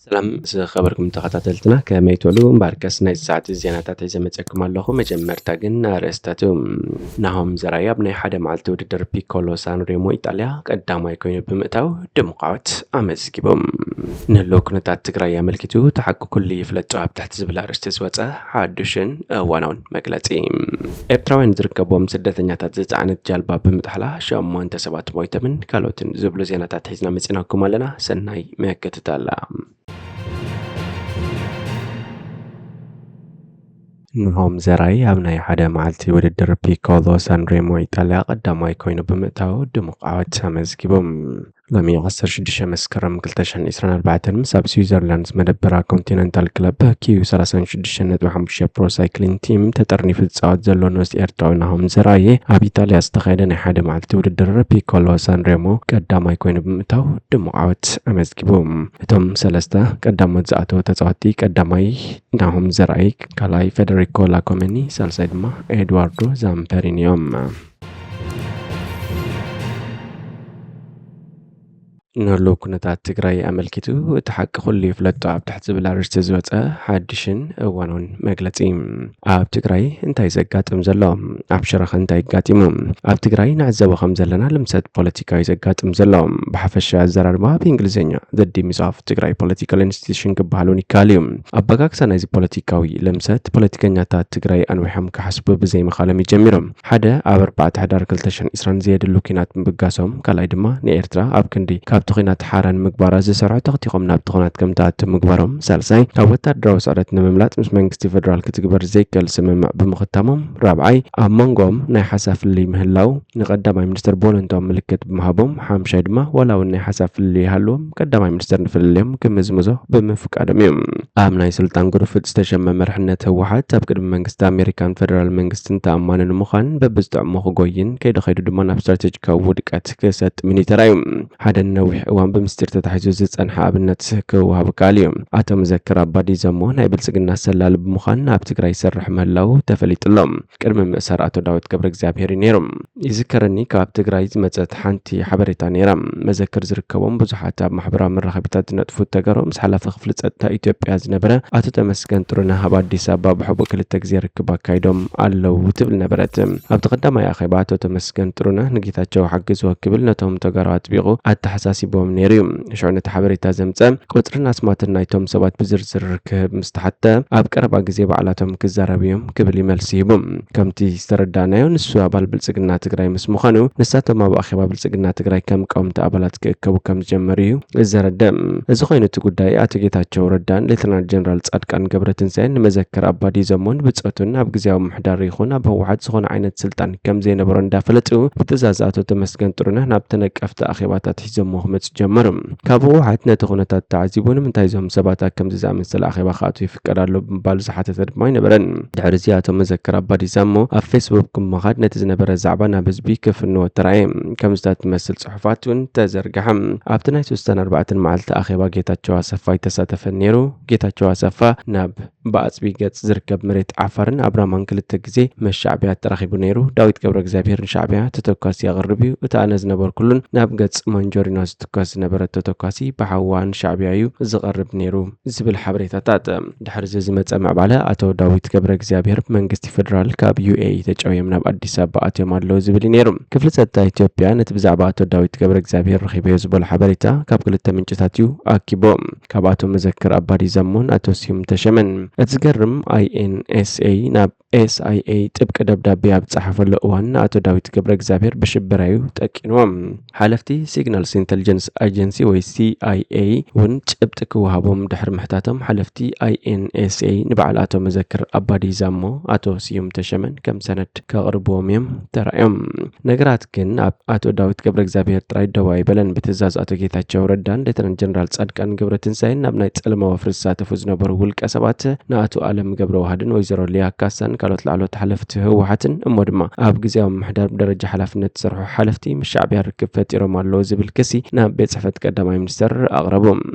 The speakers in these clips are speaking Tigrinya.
ሰላም ዝኸበርኩም ተኸታተልትና፣ ከመይ ትውዕሉ? እምበኣርከስ ናይ ሰዓት ዜናታት ሒዘ መጸኩም ኣለኹ። መጀመርታ ግን ኣርእስታቱ። ናሆም ዘርኣይ ኣብ ናይ ሓደ መዓልቲ ውድድር ፒኮሎ ሳንሬሞ ኢጣልያ ቀዳማይ ኮይኑ ብምእታው ድምቕ ዓወት ኣመዝጊቡ። ንህልው ኩነታት ትግራይ ኣመልኪቱ እቲ ሓቂ ኩሉ ይፍለጦ ኣብ ትሕቲ ዝብል ኣርእስቲ ዝወጸ ሓዱሽን እዋናውን መግለጺ። ኤርትራውያን ዝርከብዎም ስደተኛታት ዝጸዓነት ጃልባ ብምጥሓላ ሸሞንተ ሰባት ሞይቶምን ካልኦትን ዝብሉ ዜናታት ሒዝና መጺናኩም ኣለና። ሰናይ ምክትታል። ናሆም ዘርኣይ ኣብ ናይ ሓደ መዓልቲ ውድድር ፒኮሎ ሳንሬሞ ኢጣልያ ቀዳማይ ኮይኑ ብምእታው ድሙቕ ዓወት ኣመዝጊቡ። ሎሚ ዓሰርተ ሽዱሽተ መስከረም ክልተ ሽሕን ዕስራን ኣርባዕተን ምስ ኣብ ስዊዘርላንድ ዝመደበራ ኮንቲነንታል ክለብ ኪዩ ሰላሳ ሽዱሽተ ነጥቢ ሓሙሽተ ፕሮ ሳይክሊን ቲም ተጠርኒፉ ዝጻወት ዘሎ ንኡስ ኤርትራዊ ናሆም ዘርኣይ ኣብ ኢጣልያ ዝተኻየደ ናይ ሓደ መዓልቲ ውድድር ፒኮሎ ሳንሬሞ ቀዳማይ ኮይኑ ብምእታው ድሙቕ ዓወት ኣመዝጊቡ። እቶም ሰለስተ ቀዳሞት ዝኣተዉ ተጻወትቲ ቀዳማይ ናሆም ዘርኣይ፣ ካልኣይ ፌደሪኮ ላኮሜኒ፣ ሳልሳይ ድማ ኤድዋርዶ ዛምፐሪኒ እዮም። ንህልው ኩነታት ትግራይ ኣመልኪቱ እቲ ሓቂ ኩሉ ይፍለጦ ኣብ ትሕቲ ዝብል ኣርእስቲ ዝወፀ ሓድሽን እዋናውን መግለፂ። ኣብ ትግራይ እንታይ ዘጋጥም ዘሎ? ኣብ ሽረኸ እንታይ ኣጋጢሙ? ኣብ ትግራይ ንዕዘቦ ከም ዘለና ልምሰት ፖለቲካዊ ዘጋጥም ዘሎ። ብሓፈሻ ኣዘራርባ ብእንግሊዝኛ The Demise of Tigray Political Institution ክበሃል እውን ይከኣል እዩ። ኣበጋግሳ ናይዚ ፖለቲካዊ ልምሰት ፖለቲከኛታት ትግራይ ኣንዊሖም ክሓስቡ ብዘይምኻሎም እዩ ጀሚሮም። ሓደ ኣብ ኣርባዕተ ሕዳር ክልተ ሽሕን ዕስራን ዘየድሉ ኲናት ምብጋሶም፣ ካልኣይ ድማ ንኤርትራ ኣብ ክንዲ ካብቲ ኲናት ሓራ ንምግባራ ዝሰርሑ ተኽቲኾም ናብቲ ኲናት ከም ትኣቱ ምግባሮም፣ ሳልሳይ ካብ ወታደራዊ ስዕረት ንምምላጥ ምስ መንግስቲ ፌደራል ክትግበር ዘይከል ስምምዕ ብምኽታሞም፣ ራብዓይ ኣብ መንጎኦም ናይ ሓሳብ ፍልልይ ምህላው ንቀዳማይ ሚኒስትር ብወለንታኦም ምልክት ብምሃቦም፣ ሓምሻይ ድማ ዋላ እውን ናይ ሓሳብ ፍልልይ ይሃልዎም ቀዳማይ ሚኒስትር ንፍልልዮም ክምዝምዞ ብምፍቃዶም እዩ። ኣብ ናይ ስልጣን ግርፍጥ ዝተሸመ መርሕነት ህወሓት ኣብ ቅድሚ መንግስቲ ኣሜሪካን ፌደራል መንግስትን ተኣማኒ ንምዃን በብዝጥዕሞ ክጎይን ከይዱ ከይዱ ድማ ናብ ስትራቴጂካዊ ውድቀት ክሰጥምን እዩ ተራእዩ። ሓደ ንነዊሕ እዋን ብምስጢር ተታሒዙ ዝጸንሐ ኣብነት ክወሃብ ይከኣል እዩ። ኣቶ መዘክር ኣባዲ ዘሞ ናይ ብልጽግና ሰላሊ ብምዃን ኣብ ትግራይ ይሰርሕ ምህላዉ ተፈሊጡ ኣሎ። ቅድሚ ምእሳር ኣቶ ዳዊት ገብረ እግዚኣብሔር እዩ ነይሩ። ይዝከረኒ ካብ ትግራይ ዝመጸት ሓንቲ ሓበሬታ ነይራ። መዘክር ዝርከቦም ብዙሓት ኣብ ማሕበራዊ መራኸቢታት ዝነጥፉ ተጋሩ ምስ ሓላፊ ክፍሊ ጸጥታ ኢትዮጵያ ዝነበረ ኣቶ ተመስገን ጥሩነህ ኣብ ኣዲስ ኣበባ ብሕቡእ ክልተ ግዜ ርክብ ኣካይዶም ኣለዉ ትብል ነበረት። ኣብቲ ቀዳማይ ኣኼባ ኣቶ ተመስገን ጥሩነህ ንጌታቸው ሓግዝዎ ክብል ነቶም ተጋሩ ኣጥቢቑ ኣተሓሳሲብዎም ነይሩ እዩ። ሽዑ ነቲ ሓበሬታ ዘምጸ ቁጽርን ኣስማትን ናይቶም ሰባት ብዝርዝር ክህብ ምስ ተሓተ፣ ኣብ ቀረባ ግዜ ባዕላቶም ክዛረቡ እዮም ክብል እዩ መልሲ ሂቡ። ከምቲ ዝተረዳእናዮ፣ ንሱ ኣባል ብልጽግና ትግራይ ምስ ምዃኑ፣ ንሳቶም ኣብ ኣኼባ ብልጽግና ትግራይ ከም ቀወምቲ ኣባላት ክእከቡ ከም ዝጀመሩ እዩ ዘረድእ። እዚ ኮይኑ፣ እቲ ጉዳይ ኣቶ ጌታቸው ረዳን ሌተናል ጀነራል ጻድቃን ገብረትንሳኤን ንመዘክር ኣባዲ ዘሞን ብጾቱን ኣብ ግዝያዊ ምምሕዳር ይኹን ኣብ ህወሓት ዝኾነ ዓይነት ስልጣን ከም ዘይነበሮ እንዳፈለጡ፣ ብትእዛዝ ኣቶ ተመስገን ጥሩነህ ናብ ተነቀፍቲ ኣኼባታት ሒዞሞ ክመጹ ጀመሩ። ካብ ህወሓት ነቲ ኩነታት ተዓዚቡ፣ ንምንታይ እዞም ሰባት ኣብ ከምዚ ዝኣመሰለ ኣኼባ ክኣትዉ ይፍቀድ ኣሎ ብምባል ዝሓተተ ድማ ኣይነበረን። ድሕሪ እዚ ኣቶ መዘክር ኣባዲሳ እሞ ኣብ ፌስቡክ ብምኻድ ነቲ ዝነበረ ዛዕባ ናብ ህዝቢ ክፍንዎ ተራእየ። ከም ዝታት ትመስል ጽሑፋት እውን ተዘርግሐ። ኣብቲ ናይ ሶስትን ኣርባዕተን መዓልቲ ኣኼባ ጌታቸው ኣሰፋ ኣይተሳተፈን ነይሩ። ጌታቸው ኣሰፋ ናብ ብኣጽቢ ገጽ ዝርከብ መሬት ዓፋርን ኣብ ራማን ክልተ ግዜ ምስ ሻዕብያ ተራኺቡ ነይሩ። ዳዊት ገብረ እግዚኣብሔር ንሻዕብያ ተተኳሲ የቕርብ እዩ። እቲ ኣነ ዝነበርኩሉን ናብ ገጽ ሞንጆሪኖ ዝትኮስ ዝነበረ ተተኳሲ ብሓዋ ንሻዕብያ እዩ ዝቐርብ ነይሩ ዝብል ሓበሬታታት። ድሕሪ እዚ ዝመጸ ምዕባለ ኣቶ ዳዊት ገብረ እግዚኣብሔር ብመንግስቲ ፌደራል ካብ ዩ ኤ ኢ ተጨውዮም ናብ ኣዲስ ኣበባ ኣትዮም ኣለዉ ዝብል እዩ ነይሩ። ክፍሊ ጸጥታ ኢትዮጵያ ነቲ ብዛዕባ ኣቶ ዳዊት ገብረ እግዚኣብሔር ረኺበዮ ዝበሎ ሓበሬታ ካብ ክልተ ምንጭታት እዩ ኣኪቦ። ካብ ኣቶ መዘክር ኣባዲ ዘሞን ኣቶ ስዩም ተሸመን። እቲ ዝገርም ኣይ ኤን ኤስ ኤ ናብ ኤስ ኣይ ኤ ጥብቂ ደብዳቤ ኣብ ዝጸሓፈሉ እዋን ንኣቶ ዳዊት ገብረ እግዚኣብሔር ብሽበራ እዩ ጠቂንዎም። ሓለፍቲ ሲግናልስ ኢንተሊጀንስ ኣጀንሲ ወይ ሲ ኣይ ኤ እውን ጭብጢ ክወሃቦም ድሕሪ ምሕታቶም፣ ሓለፍቲ ኣይ ኤን ኤስ ኤ ንበዓል ኣቶ መዘክር ኣባዲ ዛሞ ኣቶ ስዩም ተሸመን ከም ሰነድ ከቕርብዎም እዮም ተራእዮም። ነገራት ግን ኣብ ኣቶ ዳዊት ገብረ እግዚኣብሔር ጥራይ ደው ኣይበለን። ብትእዛዝ ኣቶ ጌታቸው ረዳን ሌተናንት ጀነራል ጻድቃን ገብረትንሳኤን ናብ ናይ ጸለማ ወፍሪ ዝሳተፉ ዝነበሩ ውልቀ ሰባት ንኣቶ ኣለም ገብረ ዋህድን ወይዘሮ ሊያ ካሳን ካልኦት ላዕለዎት ሓለፍቲ ህወሓትን እሞ ድማ ኣብ ግዜያዊ ምምሕዳር ብደረጃ ሓላፍነት ዝሰርሑ ሓለፍቲ ምስ ሻዕብያ ርክብ ፈጢሮም ኣለዉ ዝብል ክሲ ናብ ቤት ጽሕፈት ቀዳማይ ሚኒስተር ኣቕረቡ።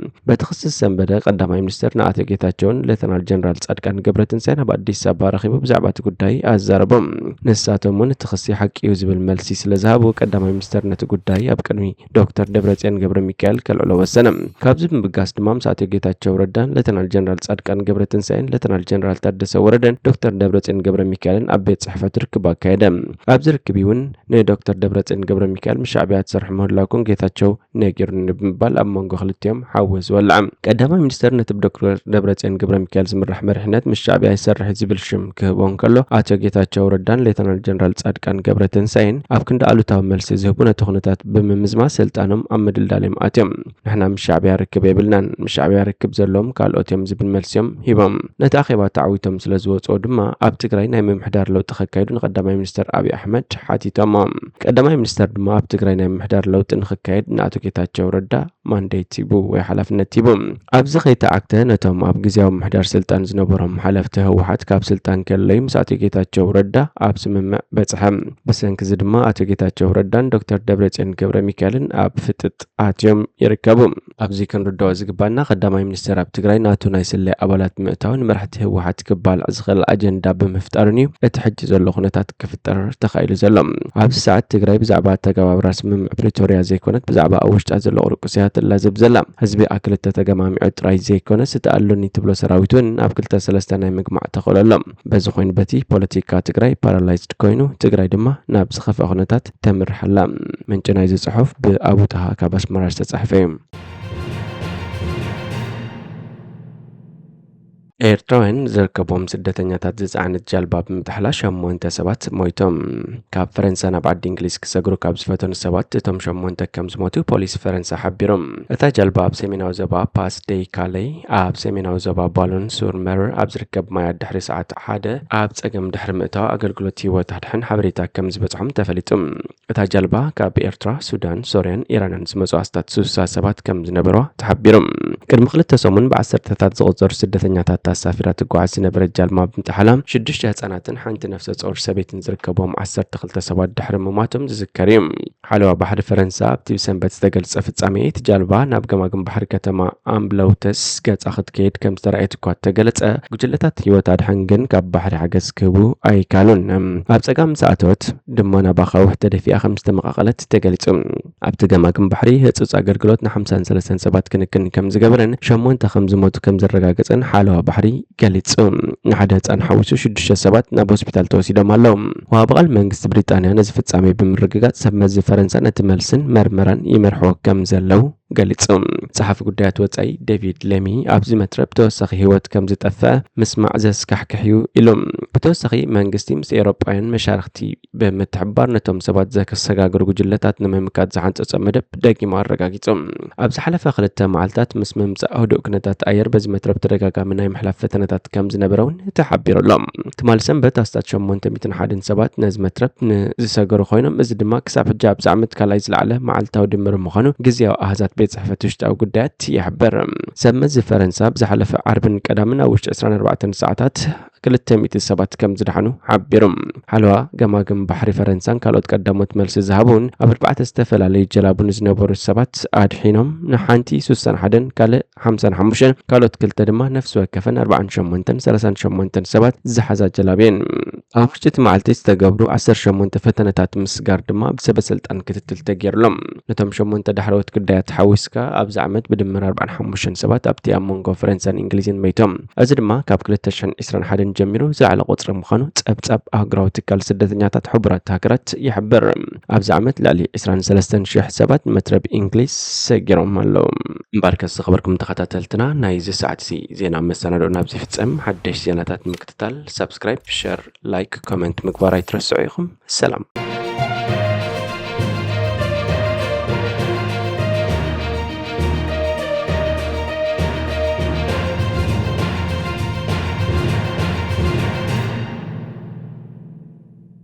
በቲ ክሲ ዝሰንበደ ቀዳማይ ሚኒስተር ንኣቶ ጌታቸውን ሌተናል ጀነራል ጻድቃን ገብረትንሳኤን ኣብ ኣዲስ ኣበባ ረኺቡ ብዛዕባ እቲ ጉዳይ ኣዛረቦም። ንሳቶም እውን እቲ ክሲ ሓቂ እዩ ዝብል መልሲ ስለ ዝሃቡ ቀዳማይ ሚኒስተር ነቲ ጉዳይ ኣብ ቅድሚ ዶክተር ደብረጽዮን ገብረ ሚካኤል ከልዕሎ ወሰነ። ካብዚ ብምብጋስ ድማ ምስ ኣቶ ጌታቸው ረዳን ሌተናል ጀነራል ጻድቃን ገብረትንሳኤን ሌተናል ጀነራል ታደሰ ወረደን ዶክተር ደብረጽዮን ገብረ ሚካኤልን ኣብ ቤት ጽሕፈት ርክብ ኣካየደ። ኣብዚ ርክብ እውን ንዶክተር ደብረጽዮን ገብረ ሚካኤል ምስ ሻዕብያ ትሰርሑ ምህላውኩም ጌታቸው ነጊሩኒ ብምባል ኣብ መንጎ ክልቲኦም ሓዊ ዝወልዐ። ቀዳማይ ሚኒስተር ነቲ ብዶክተር ደብረጽዮን ገብረ ሚካኤል ዝምራሕ መሪሕነት ምስ ሻዕብያ ይሰርሕ ዝብል ሽም ክህቦ እንከሎ ኣቶ ጌታቸው ረዳን ሌተናል ጀነራል ጻድቃን ገብረትንሳኤን ኣብ ክንዲ ኣሉታዊ መልሲ ዝህቡ ነቲ ኩነታት ብምምዝማዝ ስልጣኖም ኣብ ምድልዳል እዮም ኣትዮም። ንሕና ምስ ሻዕብያ ርክብ የብልናን፣ ምስ ሻዕብያ ርክብ ዘለዎም ካልኦት እዮም ዝብል መልሲ እዮም ሂቦም። ነቲ ኣኼባ ተዓዊቶም ስለ ዝወፅኦ ድማ ኣብ ትግራይ ናይ ምምሕዳር ለውጢ ከካይዱ ንቀዳማይ ሚኒስተር ኣብይ ኣሕመድ ሓቲቶሞ። ቀዳማይ ሚኒስተር ድማ ኣብ ትግራይ ናይ ምምሕዳር ለውጢ ንክካየድ ንኣቶ ጌታቸው ረዳ ማንዴት ሂቡ ወይ ሓላፍነት ሂቡ። ኣብዚ ከይተዓግተ ነቶም ኣብ ግዜያዊ ምምሕዳር ስልጣን ዝነበሮም ሓለፍቲ ህወሓት ካብ ስልጣን ከለዩ ምስ ኣቶ ጌታቸው ረዳ ኣብ ስምምዕ በጽሐ። ብሰንኪ እዚ ድማ ኣቶ ጌታቸው ረዳን ዶክተር ደብረጽዮን ገብረ ሚካኤልን ኣብ ፍጥጥ ኣትዮም ይርከቡ። ኣብዚ ክንርድኦ ዝግባና ቀዳማይ ሚኒስተር ኣብ ትግራይ ናቱ ናይ ስለያ ኣባላት ምእታው ንመራሕቲ ህወሓት ክባልዕ ዝኽእል ኣጀንዳ ብምፍጣርን እዩ እቲ ሕጂ ዘሎ ኩነታት ክፍጠር ተኻኢሉ ዘሎ። ኣብዚ ሰዓት ትግራይ ብዛዕባ ኣተገባብራ ስምምዕ ፕሪቶርያ ዘይኮነት ብዛዕባ ኣብ ውሽጣ ዘሎ ቁርቁስያ ትላዘብ ዘላ። ህዝቢ ኣብ ክልተ ተገማሚዑ ጥራይ ዘይኮነስ እቲ ኣሎኒ ትብሎ ሰራዊት እውን ኣብ ክልተ ሰለስተ ናይ ምግማዕ ተኽእሎ ኣሎ። በዚ ኮይኑ በቲ ፖለቲካ ትግራይ ፓራላይዝድ ኮይኑ ትግራይ ድማ ናብ ዝኸፍአ ኩነታት ተምርሕ ኣላ። ምንጪ ናይዚ ጽሑፍ ብኣቡ ጣሃ ካብ ኣስመራ ዝተጻሕፈ እዩ። ኤርትራውያን ዝርከቦም ስደተኛታት ዝጸዓነት ጃልባ ብምጥሕላ ሸሞንተ ሰባት ሞይቶም። ካብ ፈረንሳ ናብ ዓዲ እንግሊዝ ክሰግሩ ካብ ዝፈተኑ ሰባት እቶም ሸሞንተ ከም ዝሞቱ ፖሊስ ፈረንሳ ሓቢሮም። እታ ጃልባ ኣብ ሰሜናዊ ዞባ ፓስ ደይ ካለይ ኣብ ሰሜናዊ ዞባ ባሎን ሱር መር ኣብ ዝርከብ ማያት ድሕሪ ሰዓት ሓደ ኣብ ጸገም ድሕሪ ምእታው ኣገልግሎት ህይወት ኣድሕን ሓበሬታ ከም ዝበጽሖም ተፈሊጡ። እታ ጃልባ ካብ ኤርትራ፣ ሱዳን፣ ሶርያን ኢራንን ዝመጹ ኣስታት ስሳ ሰባት ከም ዝነበርዋ ተሓቢሩ። ቅድሚ ክልተ ሰሙን ብዓሰርተታት ዝቑጸሩ ስደተኛታት ኣሳፊራ ትጓዓዝ ዝነበረት ጃልባ ብምጥሓላ ሽዱሽተ ህጻናትን ሓንቲ ነፍሰ ጾር ሰበይትን ዝርከብዎም ዓሰርተ ክልተ ሰባት ድሕሪ ምሟቶም ዝዝከር እዩ። ሓለዋ ባሕሪ ፈረንሳ ኣብቲ ብሰንበት ዝተገልጸ ፍጻሜ እቲ ጃልባ ናብ ገማግም ባሕሪ ከተማ ኣምብለውተስ ገጻ ክትከይድ ከም ዝተራእየት እኳ ተገለጸ፣ ጉጅለታት ህይወት ኣድሕን ግን ካብ ባሕሪ ሓገዝ ክህቡ ኣይካሉን። ኣብ ጸጋም ዝኣተወት ድማ ናብ ኣኻውሕ ተደፊኣ ከም ዝተመቓቐለት ተገሊጹ። ኣብቲ ገማግም ባሕሪ ህጹጽ ኣገልግሎት ንሓምሳን ሰለስተን ሰባት ክንክን ከም ዝገበረን ሸሞንተ ከም ዝሞቱ ከም ዘረጋገጸን ሓለዋ ባሕሪ ገሊጹ። ንሓደ ህጻን ሓዊሱ ሽዱሽተ ሰባት ናብ ሆስፒታል ተወሲዶም ኣለዉ። ወሃቢ ቃል መንግስቲ ብሪጣንያ ነዚ ፍጻሜ ብምርግጋጽ ሰብ መዚ ፈረንሳ ነቲ መልስን መርመራን ይመርሕዎ ከም ዘለዉ ገሊጹ። ጸሓፊ ጉዳያት ወጻኢ ዴቪድ ሌሚ ኣብዚ መትረብ ተወሳኺ ህይወት ከም ዝጠፍአ ምስማዕ ዘስካሕክሕ እዩ ኢሉ። ብተወሳኺ መንግስቲ ምስ ኤውሮጳውያን መሻርኽቲ ብምትሕብባር ነቶም ሰባት ዘሰጋግሩ ጉጅለታት ንምምካት ዝሓንጸጾ መደብ ደጊሙ ኣረጋጊጹ። ኣብ ዝሓለፈ ክልተ መዓልታት ምስ ምምጻእ ህዱእ ኩነታት ኣየር በዚ መትረብ ተደጋጋሚ ናይ ምሕላፍ ፈተነታት ከም ዝነበረ እውን ተሓቢሩ ኣሎ። ትማሊ ሰንበት ኣስታት ሸሞንተ ሚእትን ሓደን ሰባት ነዚ መትረብ ንዝሰገሩ ኮይኖም፣ እዚ ድማ ክሳብ ሕጂ ኣብዚ ዓመት ካልኣይ ዝለዓለ መዓልታዊ ድምር ምዃኑ ግዝያዊ ኣሃዛት ቤት ጽሕፈት ውሽጣዊ ጉዳያት ይሕብር። ሰብ መዚ ፈረንሳ ብዝሓለፈ ዓርብን ቀዳምን ኣብ ውሽጢ ዕስራን ኣርባዕተን ሰዓታት ክልተ ሚእቲ ሰባት ከም ዝደሓኑ ሓቢሩ። ሓለዋ ገማግም ባሕሪ ፈረንሳን ካልኦት ቀዳሞት መልሲ ዝሃቡን ኣብ ኣርባዕተ ዝተፈላለዩ ጀላቡ ንዝነበሩ ሰባት ኣድሒኖም ንሓንቲ ስሳን ሓደን ካልእ ሓምሳን ሓሙሽተን ካልኦት ክልተ ድማ ነፍሲ ወከፈን ኣርባዓን ሸሞንተን ሰላሳን ሸሞንተን ሰባት ዝሓዛ ጀላቡ እየን። ኣብ ውሽጢ እቲ መዓልቲ ዝተገብሩ ዓሰርተ ሸሞንተ ፈተነታት ምስጋር ድማ ብሰበ ስልጣን ክትትል ተገይሩሎም። ነቶም ሸሞንተ ዳሕረዎት ግዳያት ሓዊስካ ኣብዚ ዓመት ብድምር ኣርባዓን ሓሙሽተን ሰባት ኣብቲ ኣብ መንጎ ፈረንሳን እንግሊዝን መይቶም። እዚ ድማ ካብ ክልተ ሽሕን ዕስራን ሓደን ጀሚሩ ዝለዓለ ቁጽሪ ምዃኑ ጸብጻብ ኣህጉራዊ ትካል ስደተኛታት ሕቡራት ሃገራት ይሕብር። ኣብዚ ዓመት ልዕሊ ዕስራን ሰለስተን ሽሕ ሰባት መትረብ እንግሊዝ ሰጊሮም ኣለዉ። እምበኣርከስ ዝኸበርኩም ተኸታተልትና ናይዚ ሰዓት እዚ ዜና መሰናድኦ ናብዚ ይፍጸም። ሓደሽ ዜናታት ንምክትታል ሳብስክራይብ፣ ሸር፣ ላይክ፣ ኮመንት ምግባር ኣይትረስዑ ኢኹም። ሰላም።